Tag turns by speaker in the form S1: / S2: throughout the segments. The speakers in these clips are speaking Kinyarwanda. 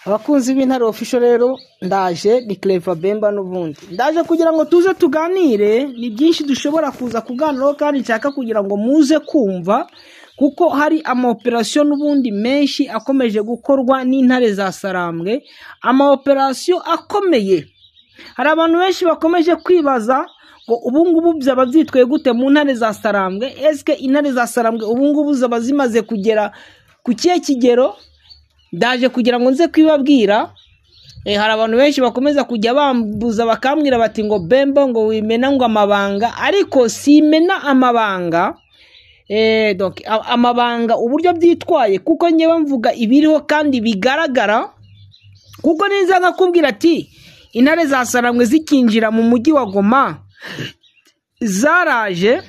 S1: Abakunzi b'Intare Official rero ndaje, ni Clever Bemba n'ubundi. Ndaje kugira ngo tuze tuganire, ni byinshi dushobora kuza kuganiraho kandi nshaka kugira ngo muze kumva, kuko hari ama operasiyo n'ubundi menshi akomeje gukorwa n'intare za Sarambwe, ama operasiyo akomeye. Hari abantu benshi bakomeje kwibaza ngo ubu ngubu byaba byitwaye gute mu ntare za Sarambwe? Eske intare za Sarambwe ubu ngubu zaba zimaze kugera ku kihe kigero? Ndaje kugira ngo nze kubibabwira. Hari abantu benshi bakomeza kujya bambuza bakambwira bati ngo Bemba ngo wimena ngo amabanga, ariko simena amabanga. Donc, amabanga uburyo byitwaye, kuko ngewe mvuga ibiriho kandi bigaragara, kuko niza nkakubwira ati intare za Sarambwe zikinjira mu mujyi wa Goma zaraje,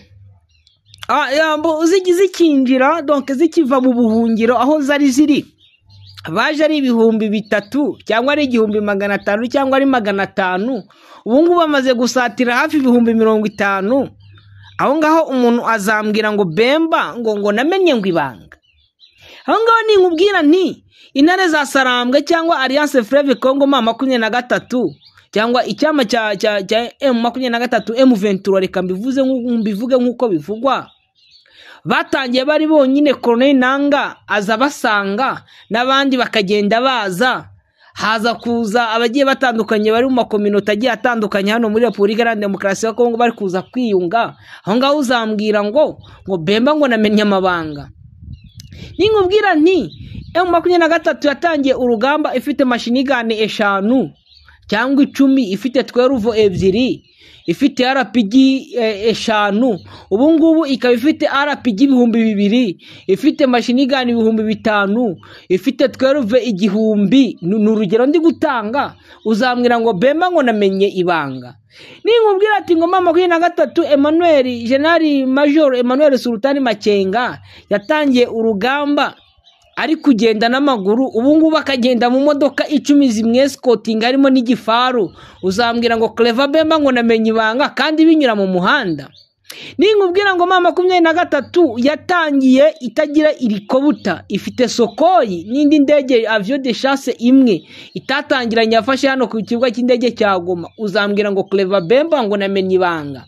S1: zikinjira, donc zikiva mu buhungiro aho zari ziri, baje ari 3000 cyangwa ari 1500 cyangwa ari 500, ubu ngubu bamaze gusatira hafi 50,000. Aho ngaho umuntu azambwira ngo Bemba ngo namenye ngo ibanga. Aho ngaho ninkubwira nti intare za Sarambwe cyangwa Alliance Fleuve Congo M 23 cyangwa icyama cya M 23 M 23, reka mbivuge nk'uko bivugwa, batangiye bari bonyine, Colonel Nanga aza basanga n'abandi bakagenda baza, haza kuza abagiye batandukanye bari mu makominota agiye atandukanye hano muri Repubulika Iharanira Demokarasi ya Kongo bari kuza kwiyunga. Aho ngaho uzambwira ngo Bemba ngo namenye amabanga. Ninkubwira nti M 23 yatangiye urugamba ifite machine gun 5 cyangwa 10, ifite 12 ebyiri, ifite RPG 5, ubu ngubu ikaba ifite RPG 2000, ifite machine gun 5000, ifite 12 1000. Ni urugero ndi gutanga. Uzambwira ngo Bemba ngo namenye ibanga. Ninkubwira ati ngo M 23 Emmanuel, General Major Emmanuel Sultani Makenga yatangiye urugamba ari kugenda n'amaguru, ubu ngubu akagenda mu modoka 10 zimwesikotinga harimo n'igifaru, uzambwira ngo Clever Bemba ngo namenye ibanga kandi binyura mu muhanda. Ninkubwira ngo M 23 yatangiye itagira irikobuta, ifite Sukhoi n'indi ndege avion de chasse imwe itatangiranye yafashe hano ku kibuga cy'indege cya Goma, uzambwira ngo Clever Bemba ngo namenye ibanga.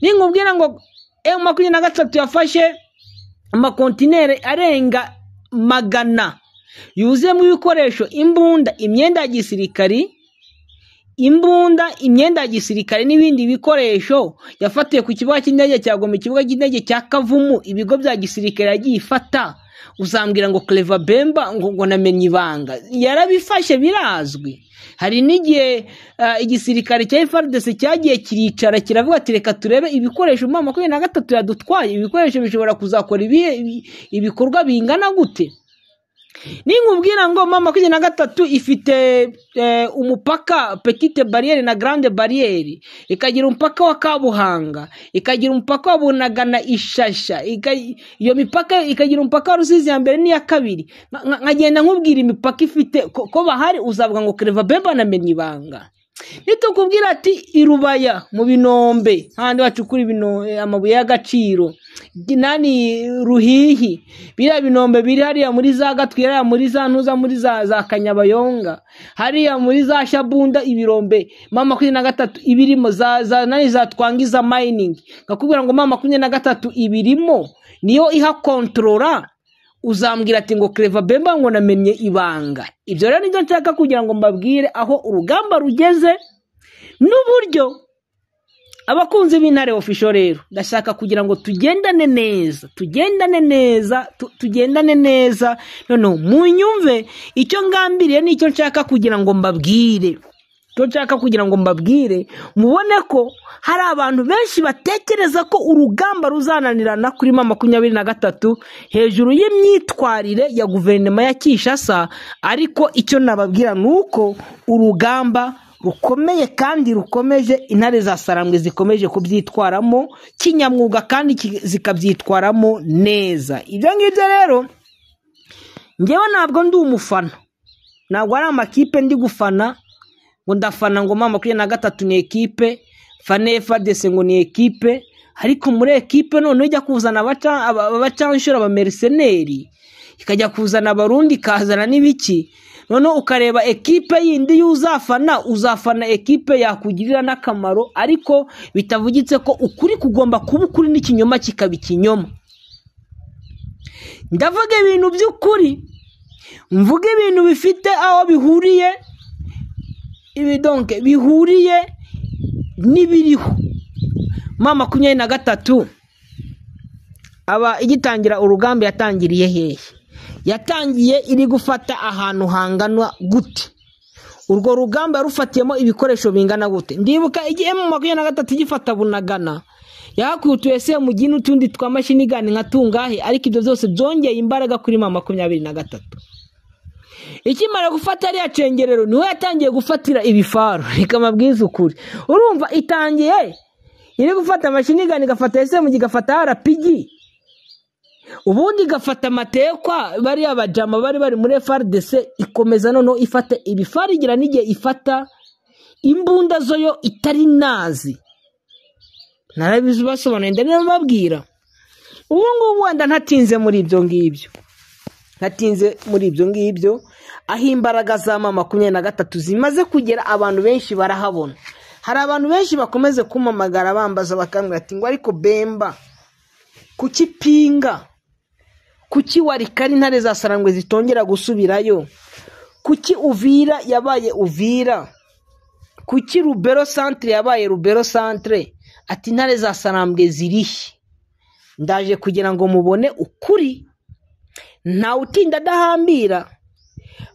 S1: Ninkubwira ngo M 23 yafashe amakontinere arenga 100 yuzuyemo ibikoresho, imbunda, imyenda ya gisirikari, imbunda, imyenda ya gisirikare n'ibindi bikoresho, yafatiwe ku kibuga cy'indege cya Goma, ikibuga cy'indege cya Kavumu, ibigo bya gisirikare yagiye ifata, uzambwira ngo Clever Bemba ngo namenye ibanga. Yarabifashe birazwi. Hari n'igihe igisirikare cya FARDC cyagiye kiricara kiravuga ati reka turebe ibikoresho M 23 yadutwaye, ibikoresho bishobora kuzakora ibikorwa bingana gute. Ninkubwira ngo M 23 ifite umupaka petite barrière na grande barrière, ikagira umupaka wa Kabuhanga, ikagira umupaka wa Bunagana Ishasha, iyo mipaka ikagira umupaka wa Rusizi ya mbere n'iya kabiri, nkagenda nkubwira imipaka ifite ko bahari, uzavuga ngo Clever Bemba namenye ibanga. Nitukubwira ati irubaya mu binombe handi bacukura amabuye y'agaciro, nani Ruhihi, biriya binombe biri hariya muri za Gatwi, hariya muri za Ntuza, muri za Kanyabayonga, hariya muri za Shabunda, ibirombe M 23 ibirimo, za nani za Twangiza mining, ngakubwira ngo M 23 ibirimo niyo iha controla, uzambwira ati ngo Clever Bemba ngo namenye ibanga. Ibyo rero nibyo nshaka kugira ngo mbabwire aho urugamba rugeze n'uburyo. Abakunzi b'Intare Official rero ndashaka kugira ngo tugendane neza, tugendane neza, tugendane neza. Noneho munyumve icyo ngambiriye n'icyo nshaka kugira ngo mbabwire. Icyo nshaka kugira ngo mbabwire, mubone ko hari abantu benshi batekereza ko urugamba ruzananirana kuri M 23 hejuru y'imyitwarire ya guverinoma ya Kinshasa, ariko icyo nababwira ni uko urugamba rukomeye kandi rukomeje, intare za Sarambwe zikomeje kubyitwaramo kinyamwuga kandi zikabyitwaramo neza. Ibyo ngibyo rero ngewe ntabwo ndi umufana, ntabwo ari amakipe ndi gufana ngo ndafana ngo M 23 ni ekipe, fane FARDC ngo ni ekipe, ariko muri ekipe none ujya kuzana abacanshuro abamerceneri, ikajya kuzana abarundi ikazana n'ibiki. Noneho ukareba ekipe yindi y'uzafana, uzafana ekipe yakugirira n'akamaro, ariko bitavugitse ko ukuri kugomba kuba ukuri n'ikinyoma kikaba ikinyoma. Ndavuga ibintu by'ukuri, mvuga ibintu bifite aho bihuriye, ibi donc bihuriye n'ibiriho. M23 aba igitangira urugamba yatangiriye hehe? Yatangiye iri gufata ahantu hangana gute? Urwo rugamba rufatiyemo ibikoresho bingana gute? Ndibuka igihe M23 igifata Bunagana, yahakutuye se mu gihe n'utundi twa mashini gani nka tungahe, ariko ibyo byose byongeye imbaraga kuri M23. Ikimara gufata ariya cengerero niwe yatangiye gufatira ibifaru. Reka mabwize ukuri, urumva itangiye iri gufata mashini gani, igafata SMG, igafata RPG, ubundi igafata amatekwa bariya bajama bari bari muri FARDC, ikomeza noneho ifata ibifaru, igira n'igihe ifata imbunda zoyo itari nazi. Narabibasobanuye ndabibabwira. Ubu ngubu wenda ntatinze muri ibyo ngibyo, ntatinze muri ibyo ngibyo, aho imbaraga za M23 zimaze kugera abantu benshi barahabona. Hari abantu benshi bakomeze kumamagara bambaza bakambwira ati ngo ariko Bemba kuki pinga, kuki Warikari intare za Sarangwe zitongera gusubirayo, kuki Uvira yabaye Uvira, kuki Rubero centre yabaye Rubero centre, ati intare za Sarambwe zirihe? Ndaje kugira ngo mubone ukuri, ntawe utinda adahambira.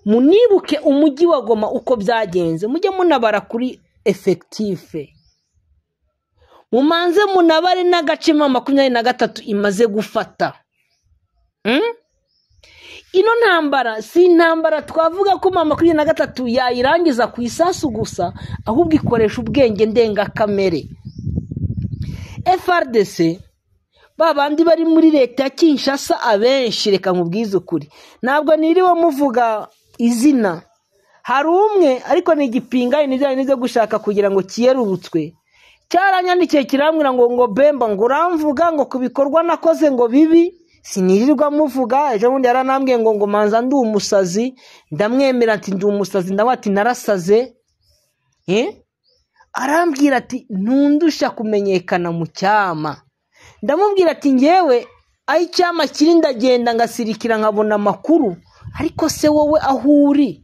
S1: Munibuke umujyi wa Goma uko byagenze, mujye munabara kuri effective, mumanze munabare n'agace M23 imaze gufata. Ino ntambara si intambara twavuga ko M23 yayirangiza ku isasu gusa, ahubwo ikoresha ubwenge ndengakamere. FARDC babandi bari muri leta ya Kinshasa abenshi, reka nkubwize ukuri, ntabwo niriwe muvuga izina, hari umwe ariko ni igipinga n'ibyo byo gushaka kugira ngo kiyerurutswe, cyaranyandikiye kirambwira ngo Bemba ngo uramvuga ngo kubikorwa nakoze ngo bibi, sinirirwa muvuga. Ejo bundi yaranambwiye ngo manza ndi umusazi, ndamwemera ati ndi umusazi, ndawe ati narasaze. Arambwira ati ntundusha kumenyekana mu cyama. Ndamubwira ati ngewe aho icyama kiri ndagenda ngasirikira nkabona amakuru, ariko se wowe aho uri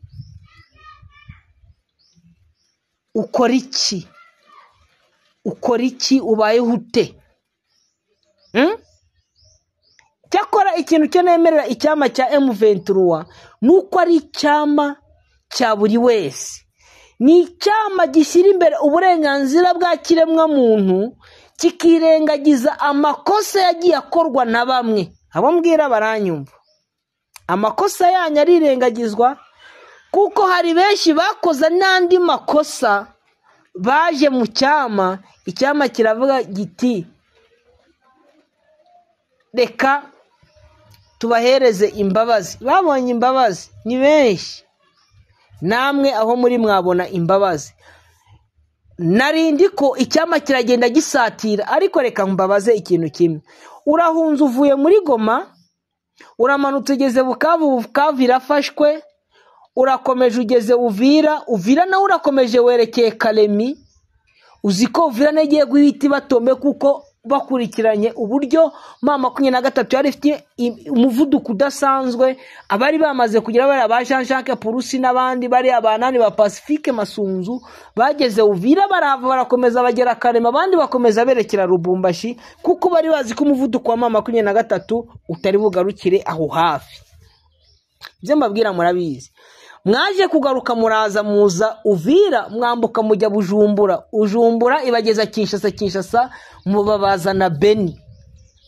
S1: ukora iki? Ukora iki? Ubayeho ute? Cyakora ikintu cyo nemerera icyama cya M23 nuko ari icyama cya buri wese. Ni icyama gishyira imbere uburenganzira bwa kiremwa muntu, kikirengagiza amakosa yagiye akorwa na bamwe. Abo mbwira baranyumva, amakosa yanyu arirengagizwa, kuko hari benshi bakoze n'andi makosa baje mu cyama, icyama kiravuga giti reka tubahereze imbabazi. Babonye imbabazi ni benshi, namwe aho muri mwabona imbabazi. Narindi ko icyama kiragenda gisatira, ariko reka mbabaze ikintu kimwe. Urahunze uvuye muri Goma, uramanutse ugeze Bukavu, Bukavu irafashwe, urakomeje ugeze Uvira, Uvira nawe urakomeje werekeye Kalemi. Uzi ko Uvira nagiye guhita batombe, kuko bakurikiranye uburyo M23 yari ifite umuvuduko udasanzwe. Abari bamaze kugira bari aba Jean Jacques Purusi n'abandi bari abanani ba Pacifique Masunzu bageze Uvira, barahava barakomeza bagera Karema, abandi bakomeza berekera Lubumbashi, kuko bari bazi ko umuvuduko wa M23 utari bugarukire aho hafi. Ibyo mbabwira murabizi. Mwaje kugaruka muraza muza Uvira, mwambuka mujya Bujumbura, Ujumbura ibageza Kinshasa, Kinshasa mubabaza na Beni,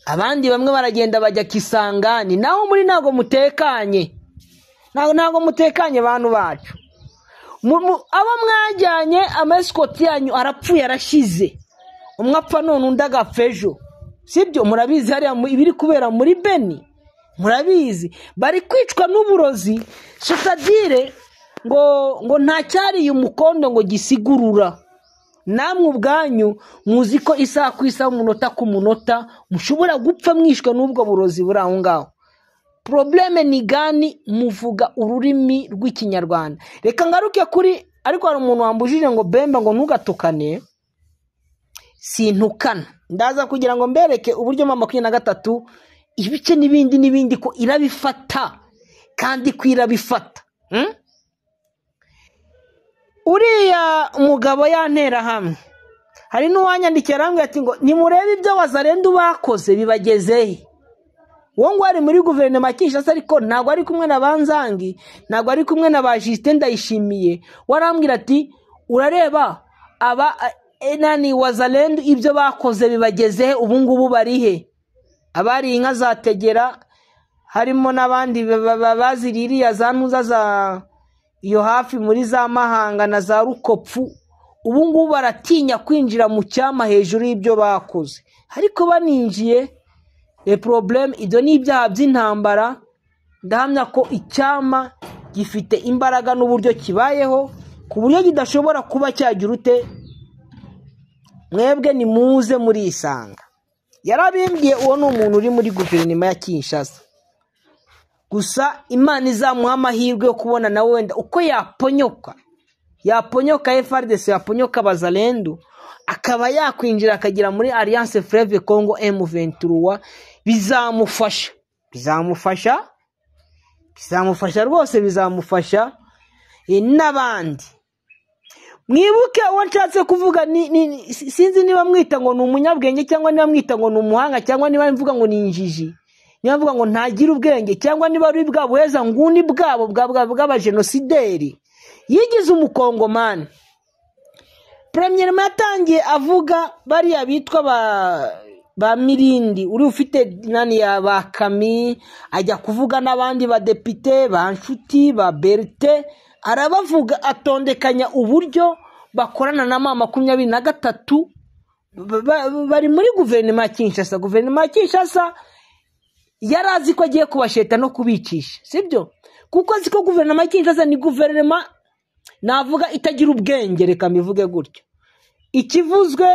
S1: abandi bamwe baragenda bajya Kisangani. Naho muri ntago mutekanye, ntago mutekanye bantu bacu. Abo mwajyanye amaeskoti yanyu arapfuye arashize, umwe apfa none undi agapfa ejo, sibyo? Murabizi hariya ibiri kubera muri Beni, murabizi bari kwicwa n'uburozi. Sotadire ngo nta cyariye umukondo ngo gisigurura. Namwe ubwanyu muzi ko isaha ku isaha, umunota ku munota, mushobora gupfa mwishwe n'ubwo burozi buri aho ngaho. Problème ni gani? Muvuga ururimi rw'Ikinyarwanda. Reka ngaruke kuri, ariko hari umuntu wambujije ngo Bemba ngo ntugatukane. Sintukana, ndaza kugira ngo mbereke uburyo M23 ibice n'ibindi n'ibindi ko irabifata, kandi ko irabifata. Uriya mugabo yantera hamwe, hari n'uwanyandikiye arambwira ati ngo nimurebe ibyo Wazalendo bakoze bibagezehe. Uwo ngo ari muri guverinoma ya Kinshasa, ariko ntabwo ari kumwe na Banzangi, ntabwo ari kumwe na ba Justin Ndayishimiye. Warambwira ati urareba aba nani Wazalendo ibyo bakoze bibagezehe, ubu ngubu barihe? Abari inka zategera, harimo n'abandi baziririya za ntuza za iyo hafi muri za Mahanga na za Rukopfu, ubu ngubu baratinya kwinjira mu cyama hejuru y'ibyo bakoze. Ariko baninjiye, le problème, ibyo ni ibyaha by'intambara. Ndahamya ko icyama gifite imbaraga n'uburyo kibayeho ku buryo kidashobora kuba cyagira ute. Mwebwe nimuze murisanga. Yarabimbwiye, uwo ni umuntu uri muri guverinoma ya Kinshasa. Gusa Imana izamuha amahirwe yo kubona nawe wenda uko yaponyoka FARDC, yaponyoka Bazalendo, akaba yakwinjira akagera muri Alliance Fleuve Congo M23. Bizamufasha, bizamufasha, bizamufasha rwose, bizamufasha n'abandi. Mwibuke uwo nshatse kuvuga ni sinzi niba mwita ngo ni umunyabwenge, cyangwa niba mwita ngo ni umuhanga, cyangwa niba mvuga ngo ni injiji, niba mvuga ngo ntagira ubwenge, cyangwa niba ari bwa buheza nguni bwabo bw'abajenosideri. Yigize umukongomani. Premièrement yatangiye avuga bariya bitwa ba Mirindi, uri ufite nani ya ba Kami, ajya kuvuga n'abandi badepite ba Nshuti ba Bertin, arabavuga atondekanya uburyo bakorana na M23 bari muri guverinoma ya Kinshasa. Guverinoma ya Kinshasa yarazi ko agiye kubasheta no kubicisha, sibyo? Kuko azi ko guverinoma ya Kinshasa ni guverinoma navuga itagira ubwenge, reka mbivuge gutyo. Ikivuzwe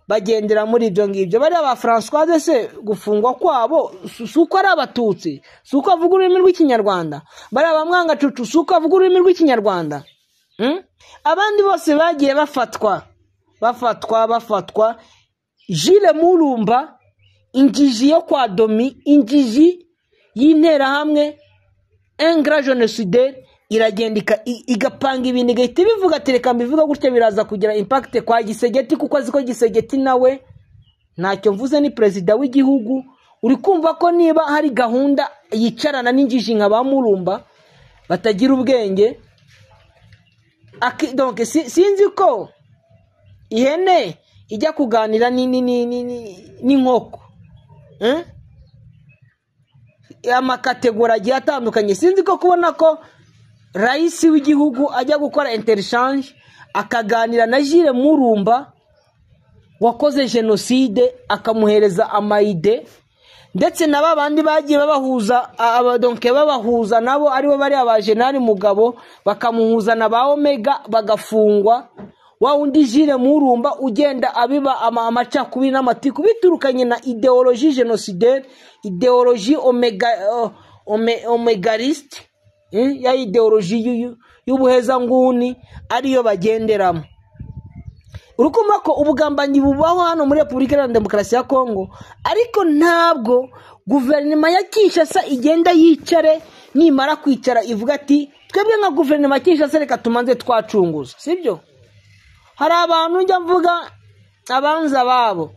S1: bagendera muri ibyo ngibyo. Bariya ba Françoise se gufungwa kwabo si uko ari abatutsi, si uko avuga ururimi rw'Ikinyarwanda. Bariya ba Mwangacucu si uko avuga ururimi rw'Ikinyarwanda. Abandi bose bagiye bafatwa, bafatwa, bafatwa. Jules Murumba, injiji yo kwa Domi, injiji y'interahamwe, un grand génocidaire, iragenda igapanga ibintu igahita ibivuga ati reka mbivuga gutya biraza kugira impact kwa Gisegeti, kuko azi ko Gisegeti nawe ntacyo mvuze ni perezida w'igihugu. Uri kumva ko niba hari gahunda yicarana n'injiji nka ba Murumba batagira ubwenge, donc sinzi ko ihene ijya kuganira n'inkoko, amakategori agiye atandukanye. Sinzi ko kubona ko raisi w'igihugu ajya gukora interchange akaganira na Jules Murumba wakoze jenoside, akamuhereza amaide, ndetse na babandi bagiye babahuza, donc babahuza nabo aribo bari aba General Mugabo, bakamuhuza na ba Omega bagafungwa. Wa undi Jules Murumba ugenda abiba amacakubiri n'amatiku biturukanye na idéologie génocidaire, idéologie omegariste, ya idéologie y'ubuhezanguni ariyo bagenderamo. Urukuma ko ubugambanyi bubaho hano muri Repubulika Iharanira Demokarasi ya Kongo, ariko ntabwo guverinoma ya Kinshasa igenda yicare, nimara kwicara ivuga ati twebwe nka guverinoma ya Kinshasa reka tumanze twacunguza, sibyo? Hari abantu njya mvuga abanza babo,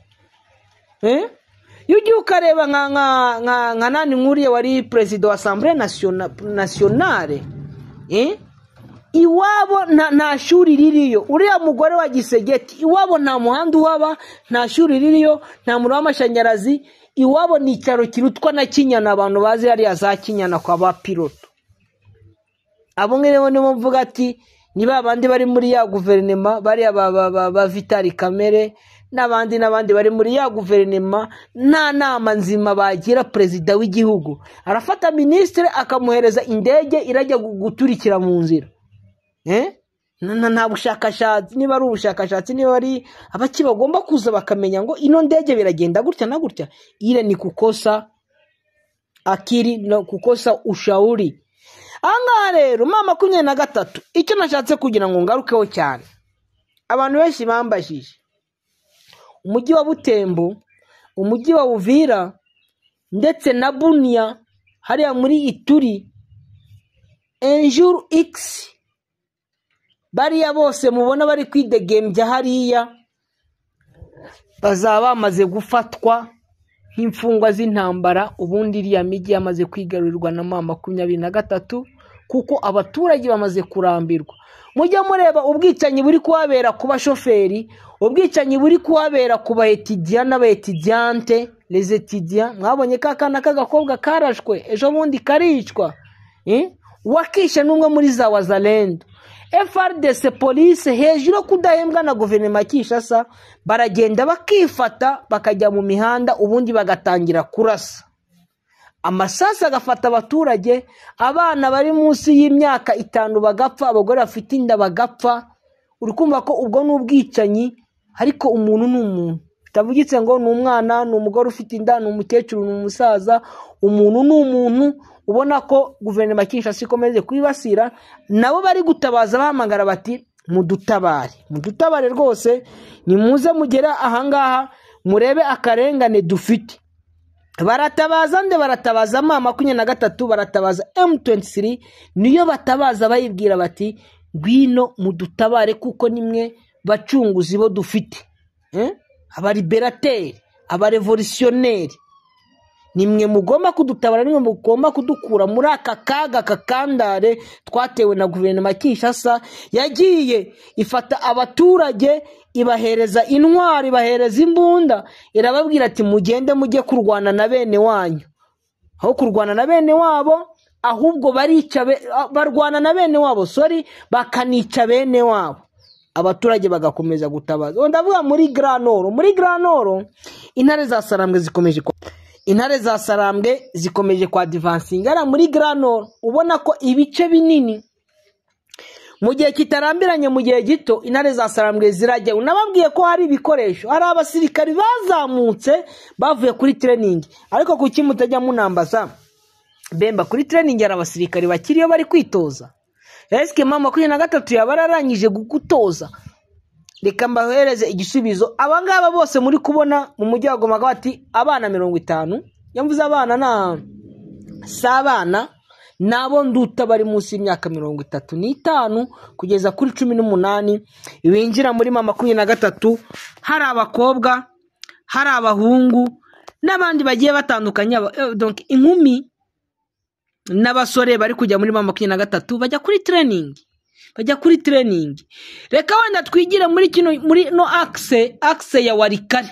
S1: iyo ugiye ukareba nka nani nkuriye wari perezida wa Assemblée Nationale, iwabo nta shuri ririyo. Uriya mugore wa Gisegeti iwabo nta muhanda uhaba, nta shuri ririyo, nta muriro w'amashanyarazi, iwabo ni icyaro kirutwa na Kinyana. Abantu bazi hariya za Kinyana kwa ba piloto, abo ngabo nibo mvuga ati ni ba bandi bari muri ya guverinoma, bariya ba Vitali Kamere n'abandi n'abandi bari muri ya guverinoma, nta nama nzima bagira perezida w'igihugu. Arafata minisitiri akamuhereza indege irajya guturikira mu nzira. Nta bushakashatsi, niba ari ubushakashatsi, niba ari abaki bagomba kuza bakamenya ngo ino ndege biragenda gutya na gutya, ile ni kukosa Akili no kukosa ushauri. Ahangaha rero M23, icyo nashatse kugira ngo ngarukeho cyane, abantu benshi bambajije umujyi wa Butembo, umujyi wa Uvira ndetse na Bunia hariya muri Ituri, un jour X bariya bose mubona bari kwidegembya hariya bazaba bamaze gufatwa nk'imfungwa z'intambara. Ubundi iriya mijyi yamaze kwigarurirwa na M23 kuko abaturage bamaze kurambirwa. Mujye mureba ubwicanyi buri kuhabera ku bashoferi, ubwicanyi buri kuhabera ku ba étudiants n'aba étudiantes, les étudiants. Mwabonye ka kana k'agakobwa karashwe ejo bundi karicwa, wakishe n'umwe muri za Wazalendo. FARDC, police, hejuru yo kudahembwa na guverinoma ya Kinshasa, baragenda bakifata bakajya mu mihanda, ubundi bagatangira kurasa amasasu, agafata abaturage, abana bari munsi y'imyaka 5 bagapfa, abagore bafite inda bagapfa. Uri kumva ko ubwo ni ubwicanyi, ariko umuntu ni umuntu, bitavugitse ngo ni umwana, ni umugore ufite inda, ni umukecuru, ni umusaza, umuntu ni umuntu. Ubona ko guverinoma ya Kinshasa ikomeje kwibasira, nabo bari gutabaza bahamagara bati mudutabare, mudutabare rwose, nimuze mugere ahangaha murebe akarengane dufite. Baratabaza nde? Baratabaza M23, baratabaza M23, niyo batabaza bayibwira bati ngwino mudutabare kuko nimwe bacunguzi bo dufite, aba libérateurs, aba révolutionnaires, nimwe mugomba kudutabara, nimwe mugomba kudukura muri aka kaga kakandare twatewe na guverinoma ya Kinshasa yagiye ifata abaturage, ibahereza intwari, ibahereza imbunda, irababwira ati mugende mujye kurwana na bene wanyu. Aho kurwana na bene wabo, ahubwo barica, barwana na bene wabo, sorry, bakanica bene wabo, abaturage bagakomeza gutabaza. Ndavuga muri Grand Nord, muri Grand Nord intare za Sarambwe zikomeje kwa advancinga ari muri Grand Nord. Ubona ko ibice binini mu gihe kitarambiranye, mu gihe gito, intare za Sarambwe zirajya. Unababwiye ko hari ibikoresho, hari abasirikari bazamutse bavuye kuri training. Ariko kuki mutajya munambaza Bemba, kuri training hari abasirikari bakiriyo bari kwitoza? Eske M23 yaba yararangije gutoza? Reka mbahereze igisubizo. Abangaba bose muri kubona mu mujyi wa Goma bati abana 50, yamvuze abana na si abana, nabo nduta bari munsi y'imyaka 35 kugeza kuri 18 binjira muri M23, hari abakobwa, hari abahungu n'abandi bagiye batandukanye, donc inkumi n'abasore bari kujya muri M23, bajya kuri training, bajya kuri training. Reka wenda twigire muri kino, muri no axe ya Walikale.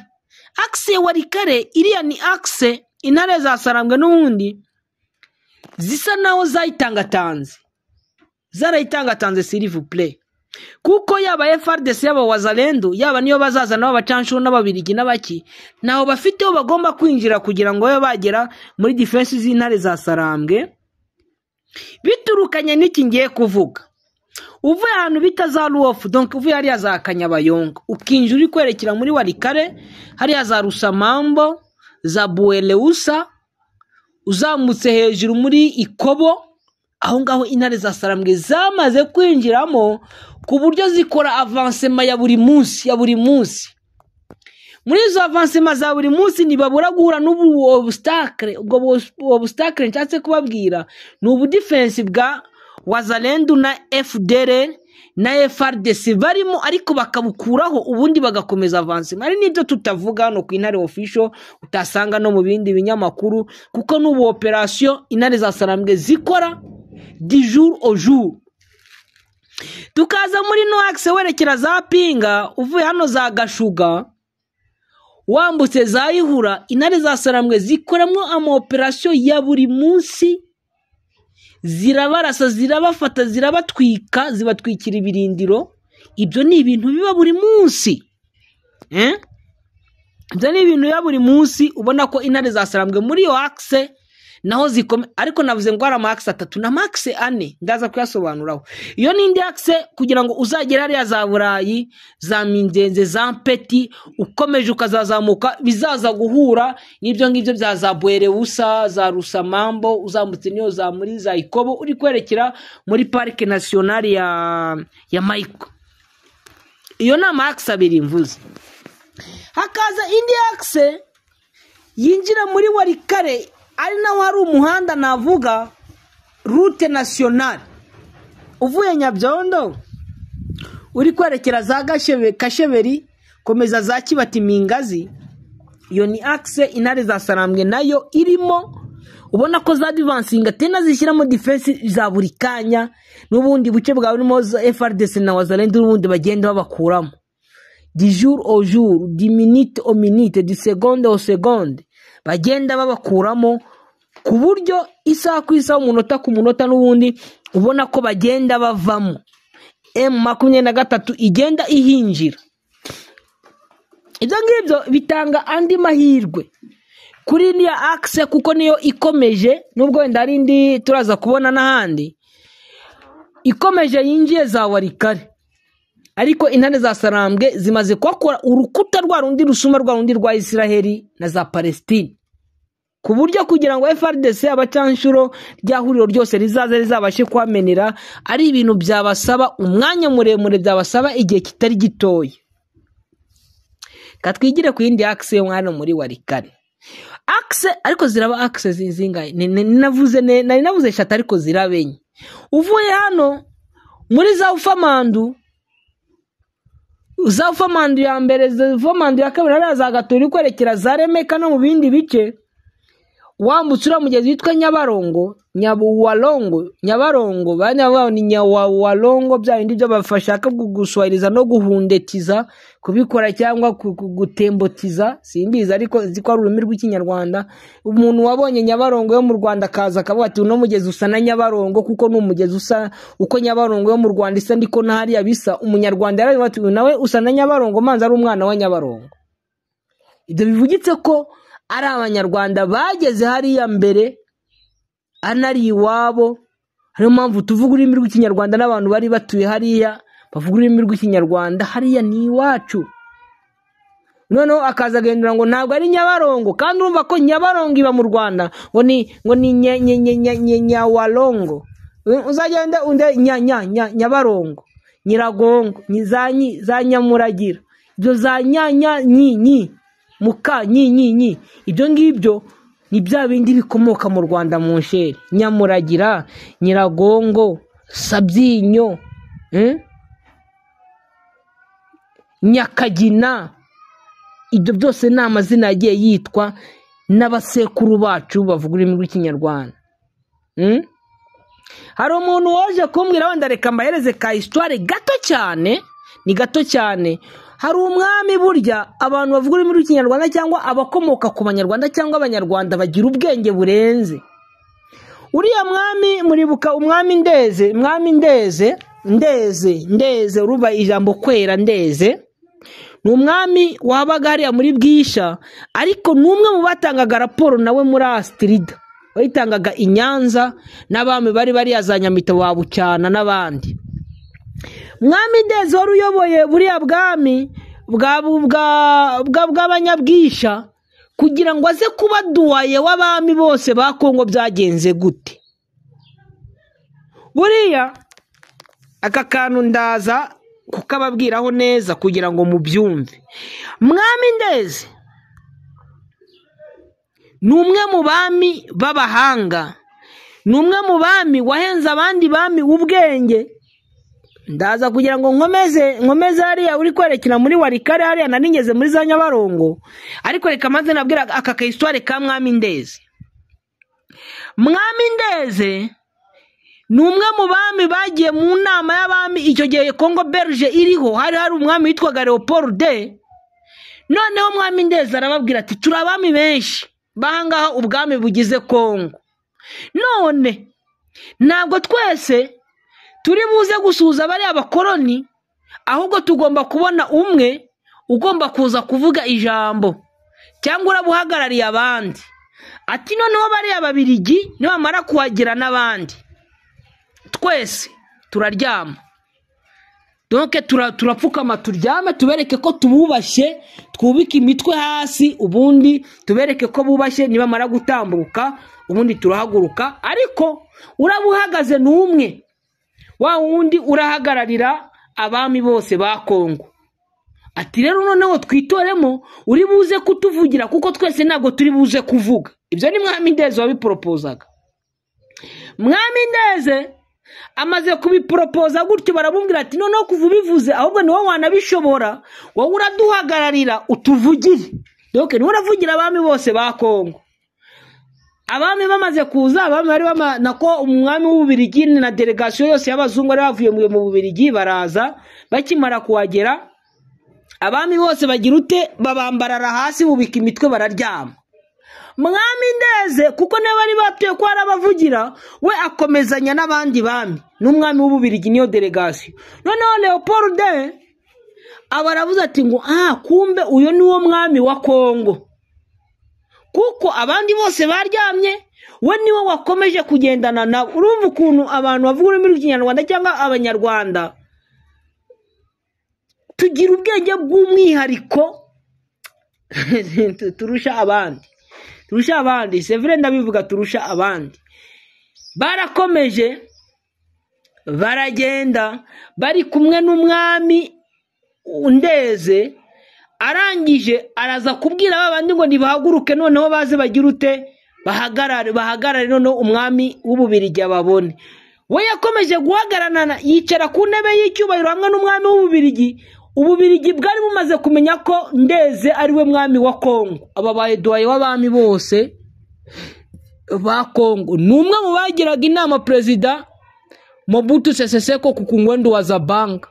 S1: Axe ya Walikale iriya ni axe intare za Sarambwe n'ubundi zisa naho zayitangatanze, zarayitangatanze, s'il vous plaît, kuko yaba FARDC, yaba Wazalendo, yaba niyo bazaza nabo abacanshu n'ababirigi n'abaki, ntaho bafiteho bagomba kwinjira kugira ngo babe bagera muri défense z'intare za Sarambwe. Biturukanye n'iki ngiye kuvuga, uvuye ahantu bita za Ruwofu, donc uvuye hariya za Kanyabayonga, ukinjira uri kwerekera muri Walikale, hariya za Rusamambo, za Bueleusa, uzamutse hejuru muri Ikobo, aho ngaho intare za Sarambwe zamaze kwinjiramo ku buryo zikora avancement ya buri munsi, ya buri munsi. Muri izo avancement za buri munsi ntibabura guhura n'ubu obstacle. Ubwo obstacle nshatse kubabwira ni ubu défense bwa Wazalendo na FDLR na FARDC barimo, ariko bakabukuraho, ubundi bagakomeza avancement. Ari nibyo tutavuga hano ku Intare Official, utasanga no mu bindi binyamakuru, kuko n'ubu operation intare za Sarambwe zikora du jour au jour. Tukaza muri no axe werekera za Pinga, uvuye hano za Gashuga, wambutse za Ihura, intare za Sarambwe zikoramo ama operation ya buri munsi, zirabarasa, zirabafata, zirabatwika, zibatwikira ibirindiro. Ibyo ni ibintu biba buri munsi, Ibyo ni ibintu biba buri munsi. Ubona ko intare za Sarambwe muri iyo axe Naho zikome, ariko navuze ngo hari ama axe atatu na ma axe ane, ndaza kuyasobanuraho. Iyo ni indi axe kugira ngo uzagere hariya za Burayi, za Minzenze, za Mpeti, ukomeje ukazazamuka, bizaza guhura n'ibyo ngibyo bya za Bwerewusa, za Rusamambo, uzamutse niyo za muri za Ikobo, uri kwerekera muri Parike Nationale ya Mayiko. Iyo ni ama axe abiri mvuze. Hakaza indi axe yinjira muri Walikale, ari naho hari umuhanda navuga route nationale, uvuye Nyabyondo uri kwerekera za Kasheberi, komeza za Kibati Mingazi. Iyo ni axe intare za Sarambwe nayo irimo, ubona ko za advancinga tena zishyiramo defense za buri kanya, n'ubundi buce bwa burimo za FARDC na Wazalendo n'ubundi bagenda babakuramo du jour au jour, du minute au minute, du seconde au seconde, bagenda babakuramo ku buryo isaha ku isaha, umunota ku munota, n'ubundi ubona ko bagenda bavamo. M23 igenda ihinjira. Ibyo ngibyo bitanga andi mahirwe kuri niya axe, kuko niyo ikomeje, nubwo wenda hari indi turaza kubona n'ahandi ikomeje yinjiye za Walikale. Ariko intare za Sarambwe zimaze kuhakora urukuta rwa rundi rusuma rwa rundi rwa Israheli na za Palestine, ku buryo kugira ngo FARDC abacanshuro rya huriro ryose rizaze rizabashe kuhamenera ari ibintu byabasaba umwanya muremure, byabasaba igihe kitari gitoya. Katwigire ku yindi axe yo hano muri Walikale. Axe ariko ziraba axe zingahe? Nari navuze eshatu ariko ziraba enye. Uvuye hano muri za Ufamandu, za Ufamandu ya mbere, za Ufamandu ya kabiri, hariya za Gaturi kwerekera za Remeka no mu bindi bice, wambutse uriya mugezi witwa Nyabarongo, Nyabuwarongo, Nyabarongo, banya ni Nyawawarongo, bya bindi byo bafashaka guswahiliza no guhundetiza kubikora cyangwa gutembotiza, simbizi ariko nzi ko ari ururimi rw'Ikinyarwanda. Umuntu wabonye Nyabarongo yo mu Rwanda akaza akavuga ati uno mugezi usa na Nyabarongo, kuko ni umugezi usa uko Nyabarongo yo mu Rwanda isa, ndiko na hariya bisa. Umunyarwanda yaravuze ati uyu nawe usa na Nyabarongo, manza ari umwana wa Nyabarongo. Ibyo bivugitse ko ari abanyarwanda bageze hariya mbere, anari iwabo. Ariyo mpamvu tuvuga ururimi rw'Ikinyarwanda n'abantu bari batuye hariya bavuga ururimi rw'Ikinyarwanda, hariya ni iwacu. Noneho akaza agendera ngo ntabwo ari Nyabarongo, kandi urumva ko Nyabarongo iba mu Rwanda, ngo ni Nyawarongo. Uzagenda unde nya nya nya Nyabarongo, Nyiragongo, nyi za Nyamuragira, ibyo za nya nya nyi nyi muka nyi nyi nyi, ibyo ngibyo ni bya bindi bikomoka mu Rwanda mu nsheri. Nyamuragira, Nyiragongo, Sabyinyo, Nyakagina, ibyo byose ni amazina yagiye yitwa n'abasekuru bacu bavuga ururimi rw'Ikinyarwanda. Hari umuntu waje kumbwira wenda reka mbahereze ka histoire gato cyane, ni gato cyane. Hari umwami burya abantu bavuga ururimi rw'Ikinyarwanda cyangwa abakomoka ku banyarwanda cyangwa abanyarwanda bagira ubwenge burenze. Uriya mwami muribuka umwami Ndeze, mwami Ndeze, Ndeze, Ndeze, uruba ijambo kwera Ndeze. Ni umwami wabaga hariya muri Bwisha, ariko ni umwe mu batangaga raporo nawe muri Astrida. Wayitangaga i Nyanza n'abami bari bari za Nyamito wa Bucyana n'abandi. Mwami Ndeze wari uyoboye buriya bwami bw'abanyabwisha, kugira ngo aze kuba duwaye w'abami bose ba Kongo byagenze gute? Buriya aka kantu ndaza kukababwiraho neza kugira ngo mubyumve. Mwami Ndeze ni umwe mu bami b'abahanga, ni umwe mu bami wahenze abandi bami ubwenge. Ndaza kugira ngo nkomeze hariya uri kwerekera muri Walikale, hariya nari ngeze muri za Nyabarongo, ariko reka maze nabwira aka ka histoire ka Mwami Ndeze. Mwami Ndeze ni umwe mu bami bagiye mu nama y'abami icyo gihe Congo Belge iriho, hari umwami witwaga Leopold. Noneho Mwami Ndeze arababwira ati turi abami benshi bahangaha ubwami bugize Congo, none ntabwo twese turi buze gusuhuza bariya bakoroni, ahubwo tugomba kubona umwe ugomba kuza kuvuga ijambo cyangwa urabuhagarariye abandi. Ati noneho bariya Babirigi nibamara kuhagera n'abandi twese turaryama, donc turapfukama turyame, tubereke ko tububashye, twubike imitwe hasi, ubundi tubereke ko bubashye. Nibamara gutambuka ubundi turahaguruka. Ariko uraba uhagaze ni umwe, wa wundi urahagararira abami bose ba Kongo. Ati rero noneho twitoremo uri buze kutuvugira, kuko twese ntabwo turi buze kuvuga. Ibyo ni Mwami Ndeze wabiporopozaga. Mwami Ndeze amaze kubiporopoza gutyo, baramubwira ati noneho kuva ubivuze ahubwo ni wowe wanabishobora, wowe uraduhagararira utuvugire. Donc niwe uravugira abami bose ba Kongo. Abami bamaze kuza, abami bari nako umwami w'Ububirigi na delegation yose y'abazungu bari bavuye mu Bubirigi baraza. Bakimara kuhagera abami bose bagira ute? Babambarara hasi, bubika imitwe, bararyama. Mwami Ndeze kuko niba bari batuye ko arabavugira, we akomezanya n'abandi bami n'umwami w'Ububirigi niyo delegation. Noneho Leopold aba aravuze ati ngo kumbe uyu ni wo mwami wa Kongo, kuko abandi bose baryamye, we niwe wakomeje kugendana nabo. Urumva ukuntu abantu bavuga ururimi rw'Ikinyarwanda cyangwa Abanyarwanda tugira ubwenge bw'umwihariko turusha abandi, turusha abandi. C'est vrai, ndabivuga, turusha abandi. Barakomeje baragenda bari kumwe n'umwami Ndeze. Arangije araza kubwira babandi ngo nibahaguruke noneho baze bagira ute, bahagarare, bahagarare, noneho umwami w'Ububirigi ababone. We yakomeje guhagararana, yicara ku ntebe y'icyubahiro hamwe n'umwami w'Ububirigi. Ububirigi bwari bumaze kumenya ko Ndeze ari we mwami wa Kongo. Aba baye doyen w'abami bose ba Kongo. Ni umwe mu bagiraga inama perezida Mobutu Sese Seko ku Ngbendu wa Zabanga.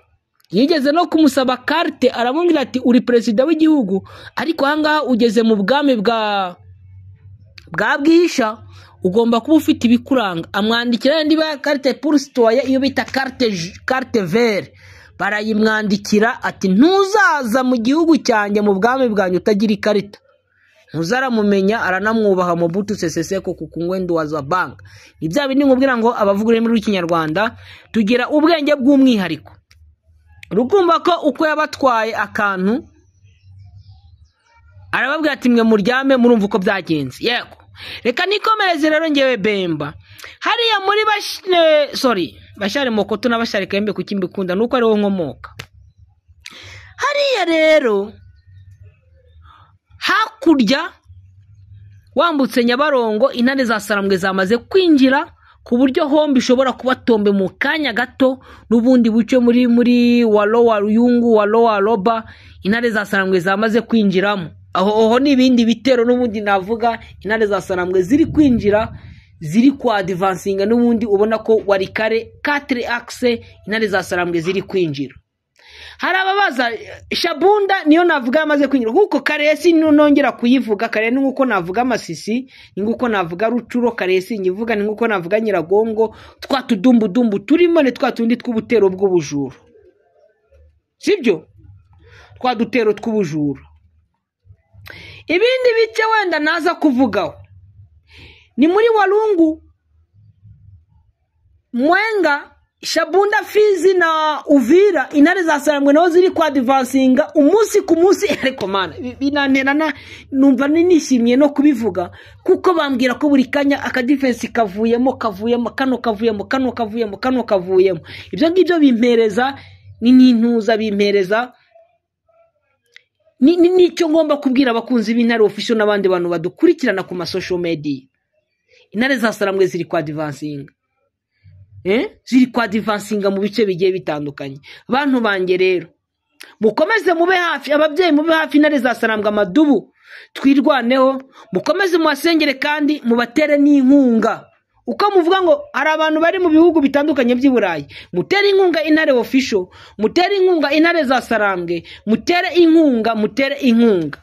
S1: Yigeze no kumusaba carte, aramubwira ati uri perezida w'igihugu, ariko ahangaha ugeze mu bwami bwa bwihisha, ugomba kuba ufite ibikuranga. Amwandikira niba carte pour citoyen, iyo bita carte vert, barayimwandikira ati ntuzaza mu gihugu cyanjye mu bwami bwanjye utagira ikarita. Ntuzaramumenya, aranamwubaha Mobutu Sese Seko ku Ngbendu wa Zabanga. Ni bya bindi nkubwira ngo abavuga ururimi rw'Ikinyarwanda tugira ubwenge bw'umwihariko. Rukumva ko uko yabatwaye akantu arababwira ati mwe muryame, murumva uko byagenze. Yego, reka nikomereze rero ngewe Bemba hariya muri Bashari Mokoto na Bashari Kayembe, kuki mbikunda nuko ariho nkomoka. Hariya rero hakurya wambutse Nyabarongo, intare za Sarambwe zamaze kwinjira ku buryo hombi ishobora kubatombe mu kanya gato, n'ubundi buce muri walo wa Ruyungu, walo wa Roba, intare za Sarambwe zamaze kwinjiramo. Aho n'ibindi bitero n'ubundi navuga intare za Sarambwe ziri kwinjira, ziri kwa advancinga, n'ubundi ubona ko Walikale 4 axe intare za Sarambwe ziri kwinjira. Hari ababaza Shabunda niyo navuga yamaze kwinjira, kuko Karesi nongera kuyivuga. Kare ni nkuko navuga Masisi, ni nkuko navuga Rucuro, Karesi nyivuga ni nkuko navuga Nyiragongo. Twa tudumbudumbu turimo ni twa tundi tw'ubutero bw'ubujura, sibyo? Twa dutero tw'ubujura. Ibindi bice wenda naza kuvugaho ni muri Walungu, Mwenga, Shabunda, Fizi na Uvira. Intare za Sarambwe naho ziri kwa advancinga umunsi ku munsi. Ariko mana binanterana, numva nishimiye no kubivuga, kuko bambwira ko buri kanya akadifensi kavuyemo, kavuyemo, kano kavuyemo, kano kavuyemo, kano kavuyemo. Ibyo ngibyo bimpereza ni n'intuza, bimpereza nicyo ngomba kubwira abakunzi b'Intare Official n'abandi bantu badukurikirana ku ma social media. Intare za Sarambwe ziri kwa advancinga, ziri kwa advancinga mu bice bigiye bitandukanye. Bantu banjye rero mukomeze mube hafi, ababyeyi mube hafi intare za Sarambwe amadubu, twirwaneho, mukomeze muhasengere kandi mubatere n'inkunga. Uko muvuga ngo hari abantu bari mu bihugu bitandukanye by'i Burayi, mutere inkunga Intare Official, mutere inkunga intare za Sarambwe, mutere inkunga, mutere inkunga.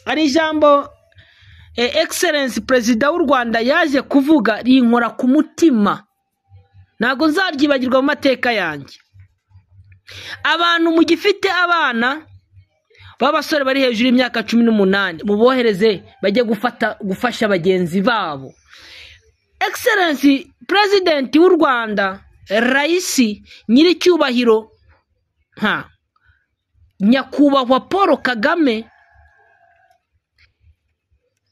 S1: Hari ijambo Excellence Perezida w'u Rwanda yaje kuvuga rinkora ku mutima, ntabwo nzaryibagirwa mu mateka yanjye. Abantu mugifite abana B'abasore bari hejuru y'imyaka 18 mubohereze bajye gufasha bagenzi babo. Excellency President w'u Rwanda, Raisi nyiricyubahiro Nyakubahwa Paul Kagame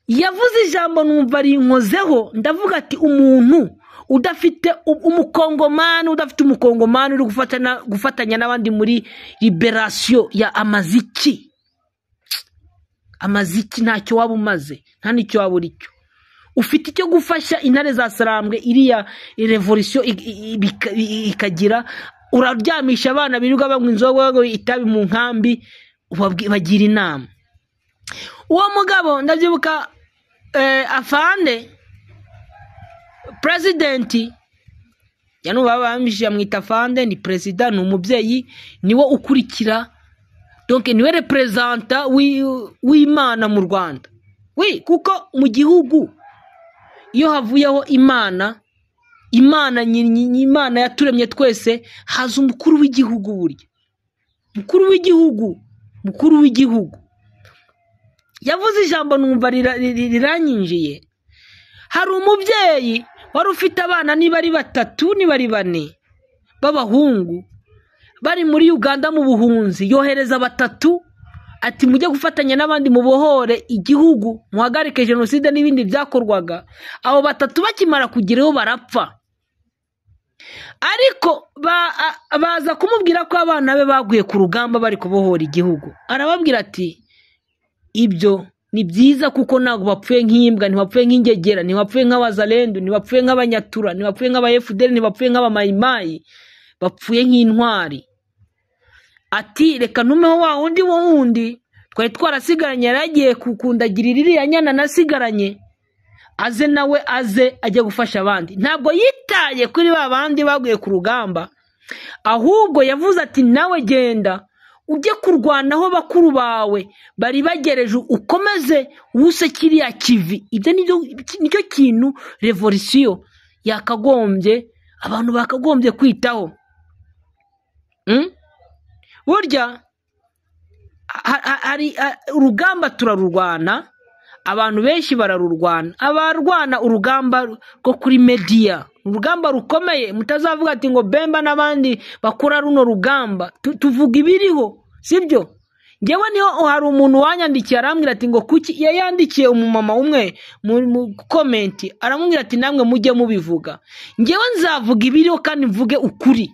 S1: yavuze ijambo numva rinkozeho, ndavuga ati umuntu udafite umukongomani, udafite umukongomani uri gufatanya n'abandi muri liberation ya amaziki, amaziki ntacyo waba umaze, nta n'icyo waba uri cyo. Ufite icyo gufasha intare za Sarambwe iriya revolution ikagira, uraryamisha abana birirwa banywa inzoga itabi mu nkambi, bagira inama. Uwo mugabo ndabyibuka, afande president yanuba bamije amwita afande, ni president, ni umubyeyi, niwe ukurikira, donc niwe representa w'Imana mu Rwanda. Oui, kuko mu gihugu iyo havuyeho Imana, Imana Imana yaturemye twese, haza umukuru w'igihugu. Burya mukuru w'igihugu, mukuru w'igihugu yavuze ijambo numva riranyinjiye. Hari umubyeyi wari ufite abana niba ari 3 niba ari 4 b'abahungu bari muri Uganda mu buhunzi, yohereza 3 ati mujye gufatanya n'abandi mubohore igihugu, muhagarike jenoside n'ibindi byakorwaga. Abo 3 bakimara kugeraho barapfa, ariko baza kumubwira ko abana be baguye ku rugamba bari kubohora igihugu. Arababwira ati ibyo ni byiza kuko ntabwo bapfuye nk'imbwa, ntibapfuye nk'ingegera, ntibapfuye nk'abazalendu, ntibapfuye nk'abanyatura, ntibapfuye nk'aba-FDL, ntibapfuye nk'abamayimayi, bapfuye nk'intwari. Ati reka ntumeho wa wundi wundi twari twarasigaranye, yaragiye kukundagirira iriya nyana nasigaranye, aze nawe aze ajye gufasha abandi. Ntabwo yitaye kuri ba bandi baguye ku rugamba, ahubwo yavuze ati nawe genda ujye kurwanaho bakuru bawe bari bagereje, ukomeze wuse kiriya kivi. Ibyo nicyo kintu revolution yakagombye, abantu bakagombye kwitaho. Burya hari urugamba turarurwana, abantu benshi bararurwana, abarwana urugamba rwo kuri media, urugamba rukomeye. Mutazavuga ati ngo Bemba n'abandi bakora runo rugamba, tuvuga ibiriho, sibyo? Ngewe niho hari umuntu wanyandikiye arambwira ati ngo kuki yayandikiye umumama umwe mu comment, aramubwira ati namwe mujye mubivuga. Ngewe nzavuga ibiriho kandi mvuge ukuri.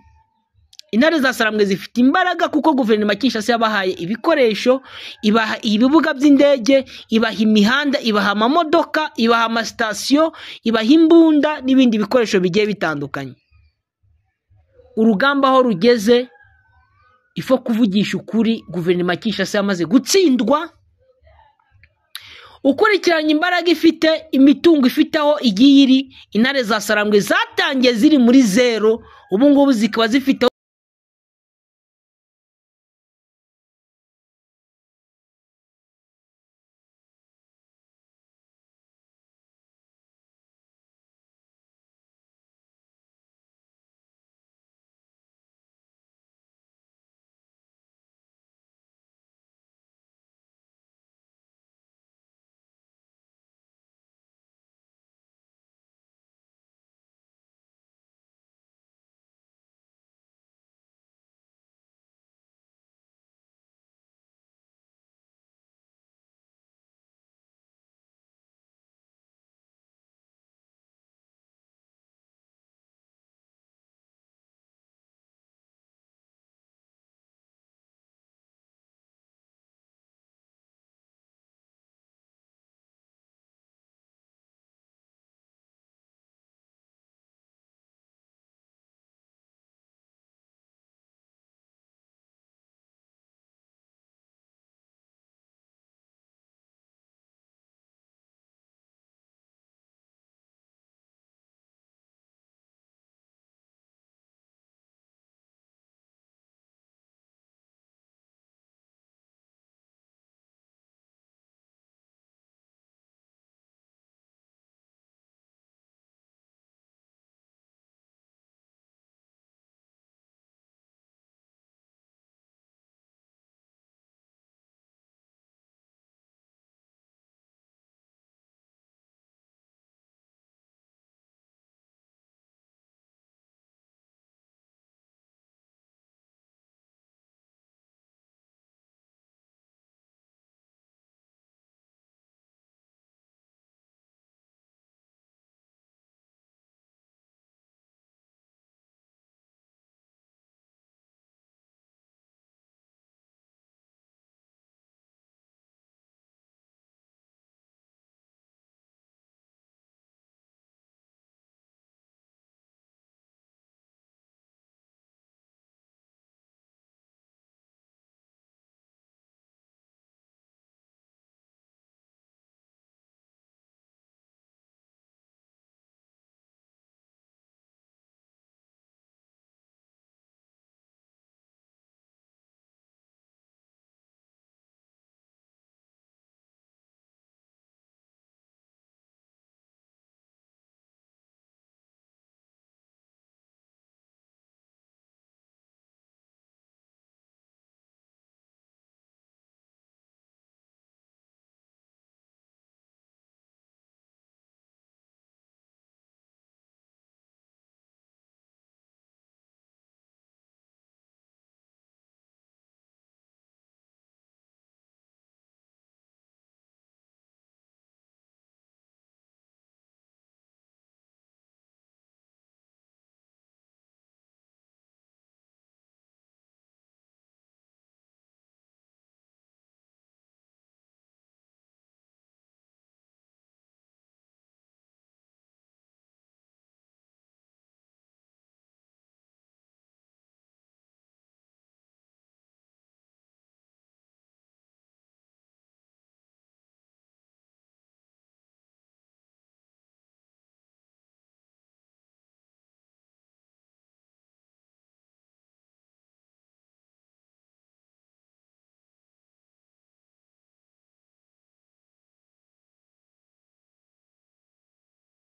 S1: Intare za Sarambwe zifite imbaraga kuko guverinoma Kinshasa yabahaye ibikoresho, ibaha ibibuga by'indege, ibaha imihanda, ibaha amamodoka, ibaha amasitasiyo, ibaha imbunda n'ibindi bikoresho bigiye bitandukanye. Urugamba aho rugeze, ifo kuvugisha ukuri, guverinoma Kinshasa yamaze gutsindwa. Ukurikiranye imbaraga ifite, imitungo ifite aho igiye iri, intare za Sarambwe zatangiye ziri muri 0, ubu ngubu zikaba zifite